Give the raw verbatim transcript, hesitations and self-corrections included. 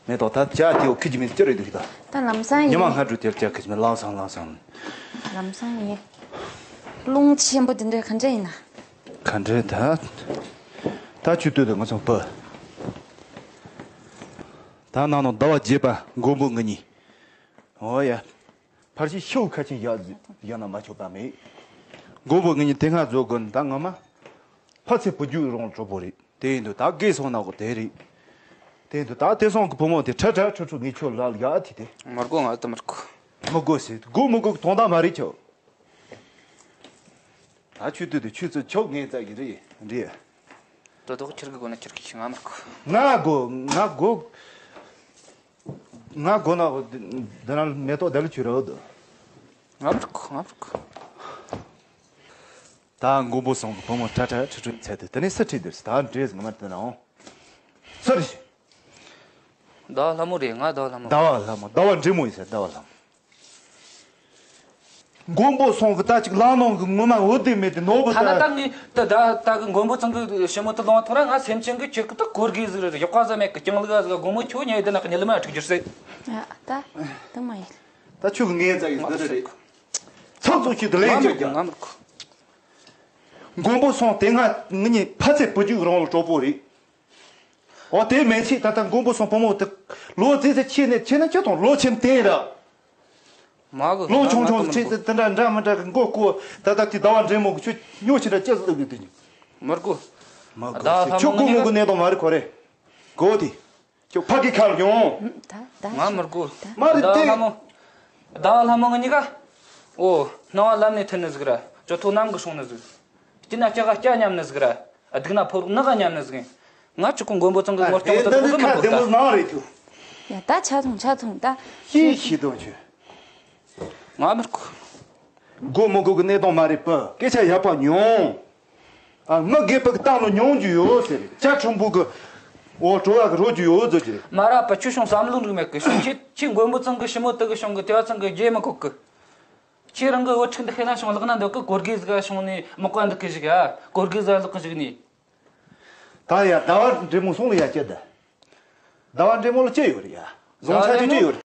མེ་ཏོག་ད་ཇ་དེའོ་ཁི་ཅི་མིན་ཅི་རེད་འདུག་ད། ད་ལམ་སང་ཉི་མ་ཡིན། སྔ་དྲོ་དེར་ཇ་ཁི་ཅི་མིན་ལམ་སང་ལམ་སང་། ལམ་སང་ཡིན། རླུང་ཆེན་པོ་དེ་འདྲ་ག་འདྲ་ཡིན་ན། ག་འདྲ་ད། ད་ཆུ་སྟོད་དུ་ང་ཚོ་བུ། ད་ནང་ནང་ཟླ་བ་བརྒྱད་པ་མགོན་པོ་ང་གཉིས། ཨོ་ཡ། ཕར་ཕྱིན་ཤོག་ཁ་ཆེན་ཡག་ཡང་ན་མ་ཆོག་པ་མེད། མགོན་པོ་ང་གཉིས་དེ་སྔ་བཟོ་དགོས་ད་ངོ་མ། ཕ་ཚེ་བུ་རྒྱུད་རོང་གྲོགས་པོ་རེད། དེ་ཡིན་དུས་ད་རྒས་སོང་ན་གོ་དེ་རེད། དེ་ཡིན་དུས་ད་དེ་སོང་གི་བུ་མོ་དེ་ཁྲ་ཁྲ་ཁྲུ་ཁྲུ་ངས་ཁྱོད་ལ་ཡག་དེ་དེ། མི་དགོས། ང་ད་མི་དགོས། མི་དགོས་ཟེར་དགོས་མི་དགོས་གི་དོན་དག་མ་རེད་ཁྱོད། ད་ཆུ་དུས་དུ་ཆུ་ཚོད་ཆོག་ངས་ཙག་གི་རེད་རེད། དོ་དོག་ཁྱེར་གི་དགོས་ན་ཁྱེར་གི་ང་མི་དགོས། ང་དགོས་ང་དགོས། ང་དགོས་ན་འདི་ན་མེ་ཏོག་དེ་ལ་ཆུ་རེད་འདུག་ང་མི་དགོས། ང་མི་དགོས། ད་མགོན་པོ་སོང་གི་བུ་མོ་ཁྲ་ཁྲ་ཁྲི་ཁྲི་ཚད་དུ་དེ་ནས་སུ་ཁྲིད་འདིར་ད་འདྲེས་ངོ་མ་དེ་ན་འོང་། སུ་རེད། ཟླ་བ་ལྷ་མོ་རེད། ང་ཟླ་བ་ལྷ་མོ། ཟླ་བ་ལྷ་མོ་ཟླ་བ་འདྲེ་མོ་ཡིན་ཟེར་ཟླ་བ་ལྷ་མོ། མགོན་པོ་སོང་གི་ད་ཅིག་ལང་ནང་གི་ངོ་མ་འོ་དེ་མེད་དེ་ནོར་བུ་ད་ད་ན་ད་ངས་ད་ད་ད་གི་མགོན་པོ་ཚང་གི་ཞི་མོ་དུ་ལོང་ཐོང་ར་ང་སེམས་ཅན་གི་ཁྱེད་ཀི་ད་གོར་གི་ཟིག་རེད། ཡག་པ་ཟ་མེད་གི་རྐྱང་ལུག་ཟིག་མགོན་པོ་ཁྱོད་ཉལ་དེ་ན་གི་ཉལ་མ་ཁྲིག་རྒྱུ་སྲིད། ཡ་ད་དུང་མ་ཡིན། ད་ཆུ་གི་ངའི་རྩ་ཡི་འདི་རེད། ཚགས་ཚུགས་ཤིག་ཏུ་ལེན་ང་ཅོག་མི་ཀྱང་། ང་མི་དགོས། མགོན་པོ་སོང་དེ་སྔ་ངི་ཉིད་ཕ་ཚེ་བུ་རྒྱུད་རང་ལ་གྲོགས་པོ་རེད། འོ་དེ་མེད་ཚེ་ད་ལྟ་མགོན་པོ་སོང་བུ་མོ་དེ་ལོ་ཙི་ཙི་ཆེ་ནས་ཆེ་ན་ཁྱོད་དང་ལོ་ཆེན་བསྟན་ར། མ་གི་ལོ་ཆུང་ཆུང་དུ་ཆེ་ཙི་དེ་འདྲ་འདྲ་མི་འདྲ་གི་མགོ་སྐོ་ད་ལྟ་དེ་ཟླ་བ་འདྲེ་མོ་གི་ཆུ་སྨྱོ་ཆེ་འདྲ་ཅི་ཟིག་གི་དེ་ཉིད། མི་དགོས། མ་གི་ཟླ་བ་ལྷ་ཁྱོད་མོ་སྐུ་ངོ་གི་གནས་དང་མ་རེད་གོ་རེད། གོ་དེ། ཁྱོད་ཕ་གི་ཁར་ཡོང་། ད་ད་ང་མི་དགོས། མ་རེད་ཟླ་བ་དེ། ལྷ་མོ། ཟླ་བ་ལྷ་མོ་ང་གཉིས་ཀ་འོ། སྣང་བ་ལམ་ནས་ཐོན་ནི་ཟིག་ར། ཇོ་ཐོ་གནམ་གི་སྲུང་ནི་ཟིག་སྐྱིད་ན་སྐྱ་ག་སྐྱ་མཉམ་ནི་ཟིག་ར། སྡུག་ན་ཕོ་རོག་ནག་ག་མཉམ་ནི་ཟིག་ང་ཅི་གོ་མགོན་པོ་ཚང་གི་ངོ་སྐྱོང་དུ་འདི་ཁ་བདེ་མོ་ནང་རེད་ཁྱོད། ཡ་ད་ཆ་ཚང་ཆ་ཚང་ད། ཤི་ཤི་དོན་ཆོས། ང་མི་དགོས། མགོ་མི་མགོ་གི་གནས་སྟངས་མ་རེད་པ། སྐད་ཆ་ཡག་པ་ཉོང་། ཨ་ང་རྒས་པ་གི་སྟངས་ལ་ཉོང་རྒྱུ་ཡོད་ཟེར། ཅ་ཁྲིམས་པོ་གི་འོ་བྲོ་བ་གི་རོ་རྒྱུ་ཡོད་ཟེར་གྱི་རེད། མ་ར་པ་ཁྱོད་བྱུང་བསམ་བློ་འགྲིག་མེད་གི་བྱུང་ཁྱེད་ཁྱེད་མགོན་པོ་ཚང་གི་ཞི་མོ་དུ་གི་བྱུང་གི་དེ་བ་ཚང་གི་རྒྱས་མི་གོ་གི་ཁྱེད་རང་གི་བུ་ཕྲུག་འདི་ཁེ་ན་བྱུང་ལག་ན་འདོད་གི་གོར་གེ་ཟིག་བྱུང་ནས་མག་པ་འདུག་གི་ཞིག་ཨ་གོར་གེ་ཟ་ལག་གི་ཞིག་ནས། ད་ཡ་ཟླ་བ་འདྲེ་མོ་སོང་ལ་ཡ་ཅི་ད། ཟླ་བ་འདྲེ་མོ་ལ་ཅི་ཡོད་རེད་ཡ། བཟང་ཆ་ཅི་ཅི་ཡོད་